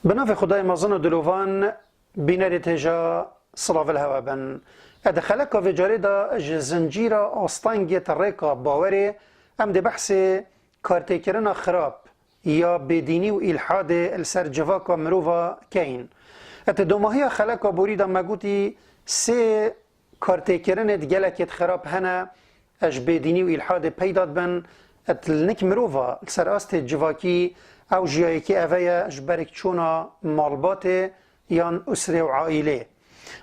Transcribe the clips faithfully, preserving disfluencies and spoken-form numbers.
Bi navê Xwedayê mezin û dilovan, bînerê têja silav li hewe bin. E di xeleka vê carê de ji zincîra astengê ti rêka bawerê em dê behsê kartêkirina xirab ya bêdînî û îlhadê li ser civaka mirova keyin. E ti domahiya xeleka borî de me gotî sê kartêkirinê di gelekê di xirab hene, e, ji bêdînî û îlhadê peyda dibin, e, li nik mirova li ser astê civakî ew jiyayekî eve ye ji berek çûna malbatê yan usrê û aîlê.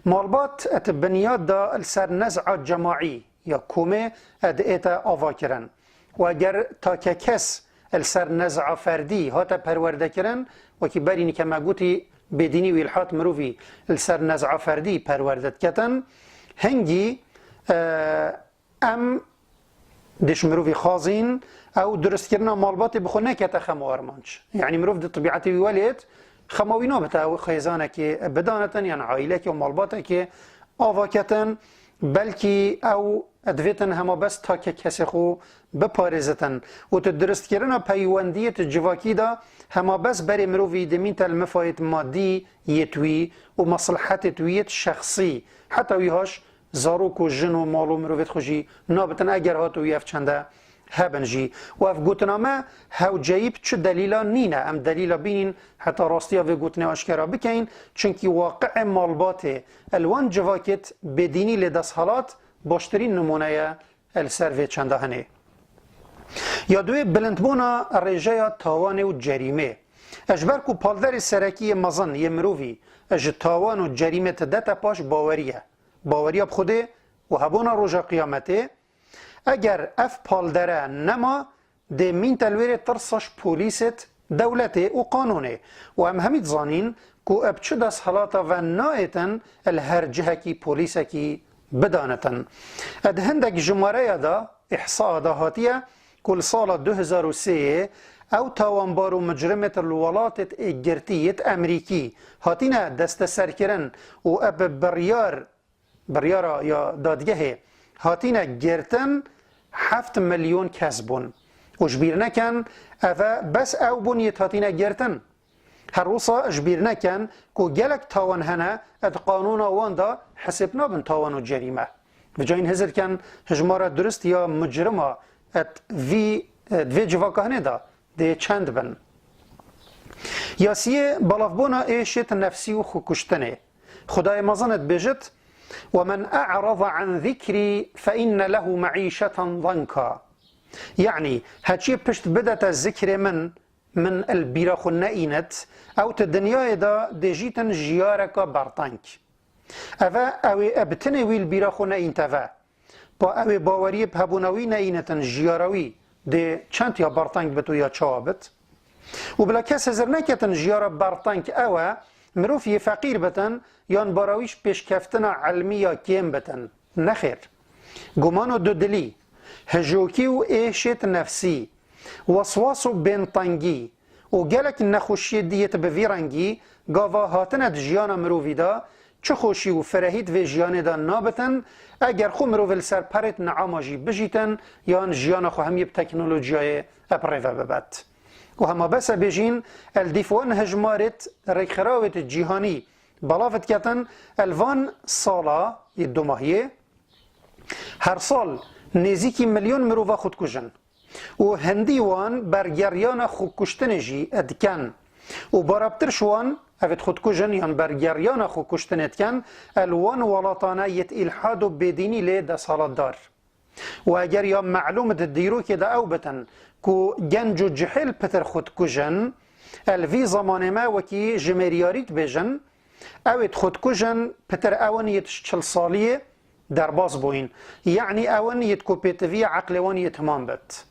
Malbat, e, di binyad de li ser nez'a cemaî ya komê, e, diête ava kirin. Û eger take kes li ser nez'a ferdî hate perwerdekirin, wekî berî nike me gotî bêdînî û îlhad mirovî li ser nez'a ferdî perwerde diketin, hingî, e, em dê ji mirovî xwazîn ew durustkirina malbatê bi xwe nekete xem û armanc. Yanî mirov di tebîetê wî welêt xema wî nabite ew xêzanekê bidanetin yan aîlekê û malbatekê ava ketin, belkî ew divêtin hema bes take kesê xwe biparêzitin û tu durustkirina peywendiyê tu civakî de hema bes berê mirovî dimîn te li mifayêt madî yêt wî û meslihetêt wî yêt şexsî, heta wî haş zarok û jin û mal û mirovêt xwe jî nabitin eger hat û wî ev çende hebin jî. Û ev gotina me hewceyî bi çi delîla nîne. Em delîla bînîn heta rastiya vê gotinê aşkera bikeyin, çunkî waqi'ê malbatê el wan civakêt bêdînî lê desthilat baştirîn nimûne ye el ser vê çenda hinê. Ya duê bilindbûna rêjeya tawanê û cerîmê. E ji ber ku palderê serekî yê mezin yê mirovî e ji tawan û cerîmê didete paş baweriye. Baweriya bi Xwedê û hebûna roja qiyametê, eger ev paldere nema, dê mînte li wêrê tirsa ji polîsêt dewletê û qanûnê. Û em hemî dizanîn ku bi çi desthilata ve naêtin li her cihekî polîsekî bidanitin. Di hindek jimareya de, îhsaa de hatiye ku li sala du hezar û sê yê ew tawanbar û micrimêt li welatêt êkgirtî yêt Emerîkî hatine desteserkirin û bi biryar biryara ya dadgehê hatine girtin heft milyon kes bûn. Û ji bîr neken, eve bes ew bûn yêt hatine girtin. Her wisa ji bîr neken ku gelek tawan hene, di qanûna wan de hesêb nabin tawan û cerîme. Bi cayîn hizir ken hijmara durist ya micrima et vî, di vê civaka hinê de dê çend bin. Yasiyê belavbûna êşêt nefsî û xwekuştinê. Xwedayê mezin dibêjit, "Ve men e'rada an zikrî fe inne lehu me'îşeten danka." Yanî, heçiyê pişt bidete zikrê min, min li bîra xwe neînit, ew ti dinyayê de dê jîtin jiyareka berteng. Eve, ew ê e bi tinê wî li bîra xwe neînte ve. Pa ew ê baweriyê bi hebûna wî neînitin jiyara wî dê çend ya berteng bit û ya çawa bit? Û bila kes hizir neketin jiyara berteng ew e, mirov yê feqîr bitin yan bara wî ji pêşkeftina ilmî ya kêm bitin. Nexêr. Guman û dudilî, hijokî û êşêt nefsî, weswas û bêntengî, û gelek nexweşiyê diyêt bi vî rengî gava hatine di jiyana mirovî de, çi xweşî û firehî di vê jiyanê de nabitin, eger xwe mirov li ser perêt niama jî bijîtin, yan jiyana xwe hemî bi teknolojiyayê bi rê ve bibet. Û hema bes e bêjîn, el dîf wan hejmarêt rêkxirawêt cîhanî belav diketin, el van sala yê dumahiyê, her sal nêzîkî milyon mirova xwe dikujin. Û hindî wan bergeriyana xwekuştinê jî dikin. Û barabtir ji wan, evêt xwe dikujin yan bergeriyana xwekuştinê dikin, el wan welatane yêt îlhad û bêdînî lê desthilatdar. Û eger ya melûm di dîrokê de ew bitin ku genc û cihêl pitir xwe dikujin, el vî zemanê me wekî jimêriyarî dibêjin, ew ê xwe dikujin, pitir ew in yêt çil saliyê derbas bûyîn. Yanî ew in yêt ku pêtivî eqlê wan yê timam bit.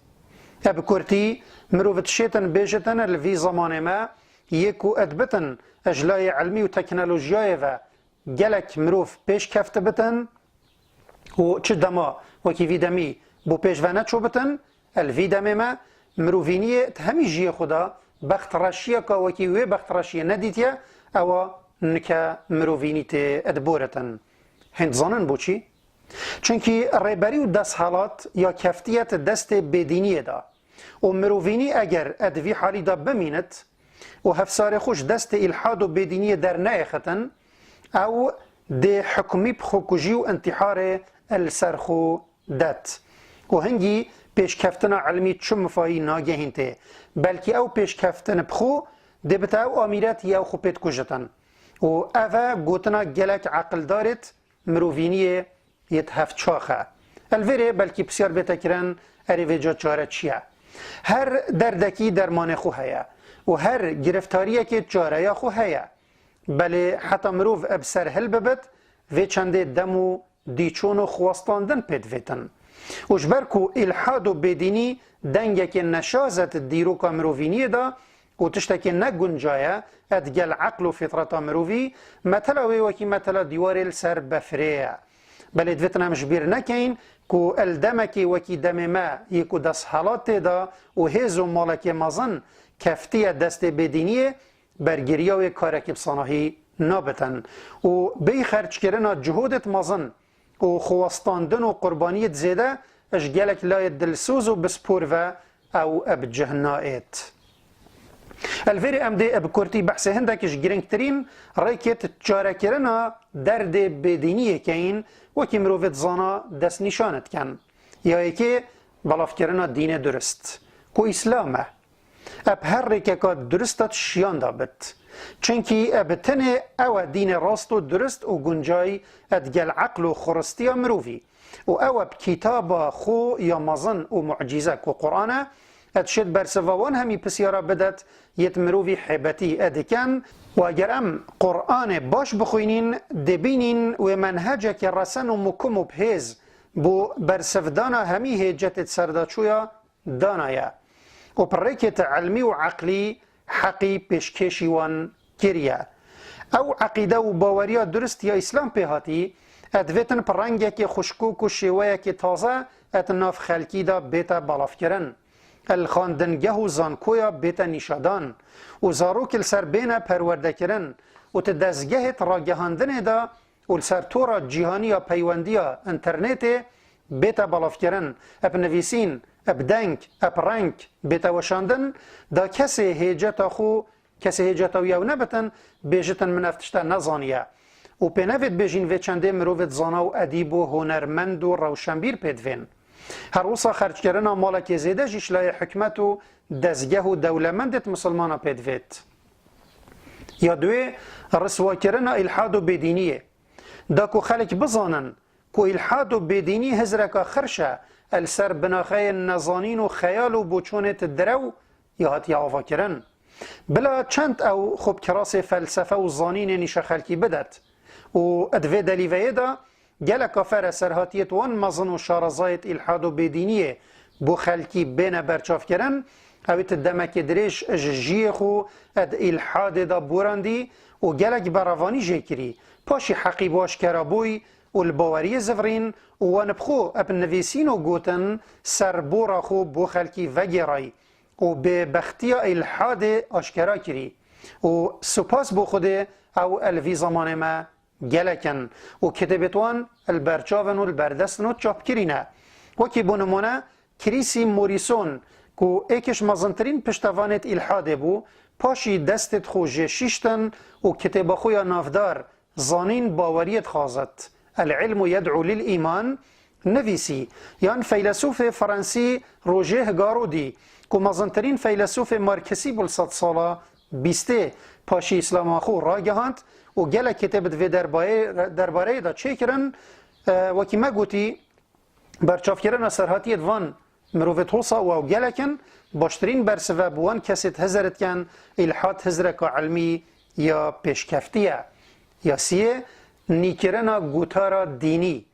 E bi kurtî, mirov dişêtin bêjitin li vî zemanê me, yê ku edbitin ji layê ilmî û teknolojiyayê ve gelek mirov pêşkeft bitin û çi dema wekî vî demî bo pêş ve neçû bitin, Li vî demê me mirovîniyê di hemî jiyê xwe de bextreşiyeka wekî wê bextreşiyê nedîtiye, ewa nike mirovînî tê diboritin. Hên dizanin boçî? Çunkî rêberî û desthilat ya keftiye di destê bêdîniyê de û mirovînî eger di vî halî de bimînit, û hevsarê xwe ji destê îlhad û bêdîniyê derneyêxitin, ew dê hikmî bi xwekujî û intîharê li ser xwe det. Û hingî pêşkeftina ilmî çi mifayî nagehîntê, belkî ew pêşkeftin bi xwe dê bite ew amîret yê ew xwe pê dikujitin. Û ev e gotina gelek eqildarêt mirovîniyê yê di hevçax e. Li vêrê belkî pisyar bête kirin, erê vêca çare çi ye? Her derdekî dermanê xwe heye û her giriftariyekê çareya xwe heye. Belê heta mirov bi ser hil bibit, vê çendê dem û dîçon û xwestandin pê divêtin. Û ji ber ku îlhad û bêdînî dengekê neşaz e di dîroka mirovîniyê de û tiştekê ne guncaye e digel eql û fitreta mirovî, metela wê wekî metela dîwarê li ser befirê ye. Belê divêtin em ji bîr nekeyin ku li demekê wekî demê me yê ku desthilat tê de û hêz û malekê mezin keftiye destê bêdîniyê, bergiriya wê karekî bi sanahî nabitin û bêyî xerckirina cihodêt mezin û xwestandin û qurbaniyêt zêde ji gelek layê dilsoz û bispor ve ew bi cih naêt. Li vêrê em dê bi kurtî behsê hindek ji girîngtirîn rêkêt çarekirina derdê bêdîniyê keyin, wekî mirovêt zana destnîşan dikin. Ya yekê belavkirina dînê durist, ku Îslam e. Eb her rêkeka durista di şiyan de bit. Çinkî eb tenê ew e dînê rast û durist û guncay e digel eql û xuristiya mirovî. Û ew eb kitaba xwe ya mezin û mucîze ku Quran e, e dişêt bersiva wan hemî pisyara bidet yêt mirovî hêbetî e diken. Û eger em Quranê baş bixwînîn, dibînîn wê menhecekê resen û mukim û bihêz bo bersivdana hemî hêcetêt serdaçûya danaye û bi rêkêt ilmî û eqlî heqî pêşkêşî wan kiriye. Ew eqîde û baweriya durist ya Îslam pê hatî, e divêtin bi rengekê xuşkûk û şêweyekê taze e di nav xelkî de bête belavkirin, e li xandingeh û zankoya bête nîşadan û zarok li ser bêne perwerdekirin û di dezgehêt ragihandinê de û li ser tora cîhanî ya peywendiya înternetê bête belavkirin, eb nivîsîn, eb deng, eb reng bête weşandin, da kesê hêceta xwe, kesê hêceta wî ew nebitin, bêjitin min ev tişte nezaniye. Û pê nevêt bêjîn vê çendê mirovêt zana û edîb û hunermend û rewşenbîr pê divên. Her wisa xerckirina malekê zêde jî ji layê hikmet û dezgeh û dewlemendêt misilmana pê divêt. Ya duê, riswakirina îlhad û bêdîniyê. Da ku xelk bizanin ku îlhad û bêdînî hizreka xirş e, e li ser binaxeyên nezanîn û xeyal û boçonêt direw ya hatiye avakirin. Bila çend ew xwe bi kirasê felsefe û zanînê nîşe xelkî bidet. Û di vê delîveyê de gelek afer e serhatiyêt wan mezin û şarezayêt îlhad û bêdîniyê bo xelkî bêne berçavkirin, ew ê ti demekê dirêj ji jiyê xwe di îlhadê de borandî û gelek berevanî jê kirî. Paşî heqî bo aşkera bûy û li baweriyê zivirîn û wan bi xwe eb nivîsîn û gotin serbora xwe bo xelkî vegêrayî û bêbextiya îlhadê aşkera kirî. Û supas bo Xwedê ew li vî zemanê me gelek in û kitêbêt wan li ber çav in û li ber dest in û çapkirî ne. Wekî bo nimûne, Krîsî Morîson ku êkê ji mezintirîn piştevanêt îlhadê bû, paşî destêt xwe jê şîştin û kitêba xwe ya navdar Zanîn Baweriyê Dixwazit, El-Ilmu Yed'u Lil-Îman, nivîsî, yan feylesûfê Fransî Roger Garaudy, ku mezintirîn feylesûfê Marksî bû li sedsala bîstê paşî Îslama xwe ragihand û gelek kitêb di vê derbayê-, derbareyê de çêkirin, e, wekî me gotî, berçavkirina serhatiyê di van mirovêt hosa û ew gelek in, baştirîn bersive bi wan kesêt hizir dikin, îlhad hizreka ilmî ya pêşkeftî ye. Ya siyê, nîkirina gotara dînî.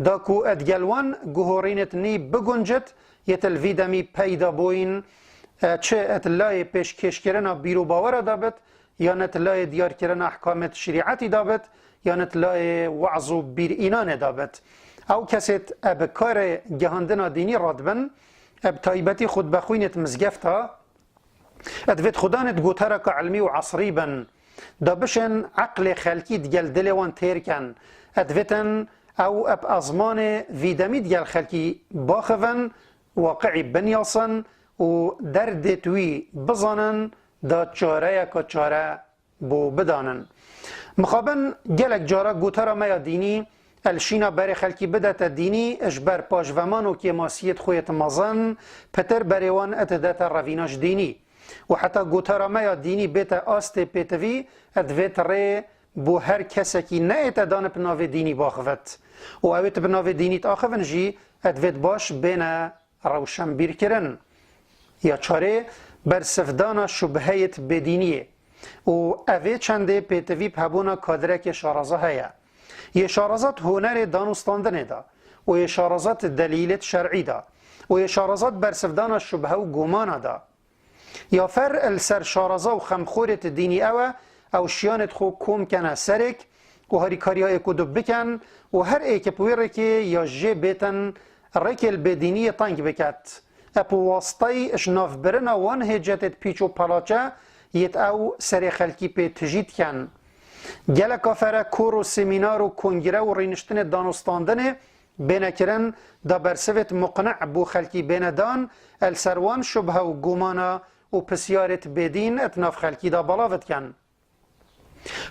Da ku e digel wan guhorînêt nî biguncit, yê til vî demî peyda bûyîn, e, çi e til layê pêşkêşkirina bîrûbawera de bit, yan e til layê diyarkirina ehkamêt şerîetî de bit, yan e til layê we'z û bîrînanê de bit. Ew kesêt e bi karê gihandina dînî radibin, e bi taybetî xutbexwînêt mizgefta, E divêt xudanêt gotareka ilmî û esrî bin, da bişên eqlê xelkî digel dilê wan têr ken. E divêtin ew eb ezmanê vî demî digel xelkî baxivin, waqi'î binyasin û derdêt wî bizanin, da çareyeka çare bo bidanin. Mixabin gelek cara gotara me ya dînî, el şîna berê xelkî bidete dînî, ji ber paşveman û kêmasiyêt xwe yêt mezin, pitir berê wan et dete revîna ji dînî. Û heta gotara me ya dînî bête astê pêtivî, et vêt rê bo her kesekî neête danip navê dînî baxivit. Û ewêt bi navê dînî t axivin jî, et vêt baş bêne rewşenbîrkirin. Ya çarê, bersivdana şubheyêt bêdîniyê. Û evê çendê pêtivî bi hebûna kadirekê şaraza heye. Yê şaraza di hunerê dan û standinê de. Û yê şaraza di delîlêt şer'î de. Û yê şaraza di bersivdana şubhe û gumana de. Ya fer li ser şaraza û xemxorêt dînî ew e, ew şiyanêt xwe kom kene serêk û harîkariya êk û du bikin û her êk bi wê rêkê ya jê bêtin rêkê li bêdîniyê teng biket. Ep û wastey ji navbirina wan hêcetêt pîç û pelaçe yêt ew serê xelkî pê tijî dikin. Geleka fere kor û semînar û kongre û rîniştinê dan û standinê bêne kirin, da bersivêt muqni bo xelkî bêne dan, el ser wan şubhe û gumana û pisyarêt bêdîn et nav xelkî da belav dikin.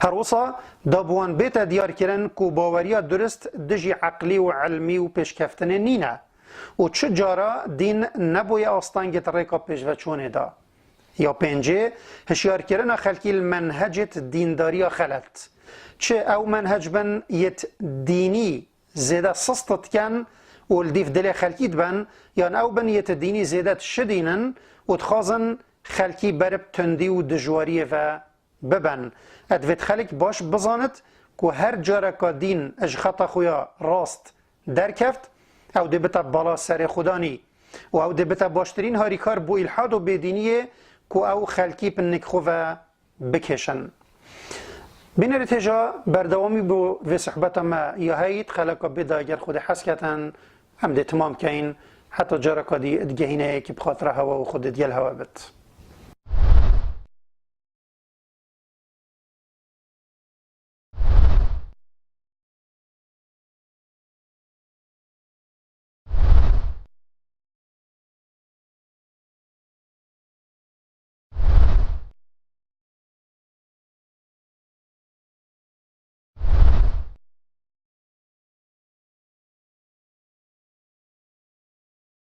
Her wisa da bi wan bête diyar kirin ku baweriya durist dijî eqlî û ilmî û pêşkeftinê nîne û çi cara dîn neboye astengêt rêka pêşveçûnê de. Ya pêncê, hişyarkirina xelkî li menhecêt dîndariya xelet. Çi ew menhec bin yêt dînî zêde sist dikin û li dîv dilê xelkî dibin, yan ew bin yêt dînî zêde dişidînin û dixwazin xelkî ber bi tundî û dijwariyê ve bibin. Et vêt xelk baş bizanit ku her careka dîn ji xeta xwe ya rast derkeft, ew dê bite bala serê xudanî û ew dê bite baştirîn harîkar bo îlhad û bêdîniyê ku ew xelkî bi nik xwe ve bikêşin. Bînerê têja berdewamî bo vê sohbeta me ya heyît xeleka bê de eger Xwedê hes ketin, em dê timam keyin, heta careka dî digehîne yekî bi xatira hewe û Xwedê digel hewe bit.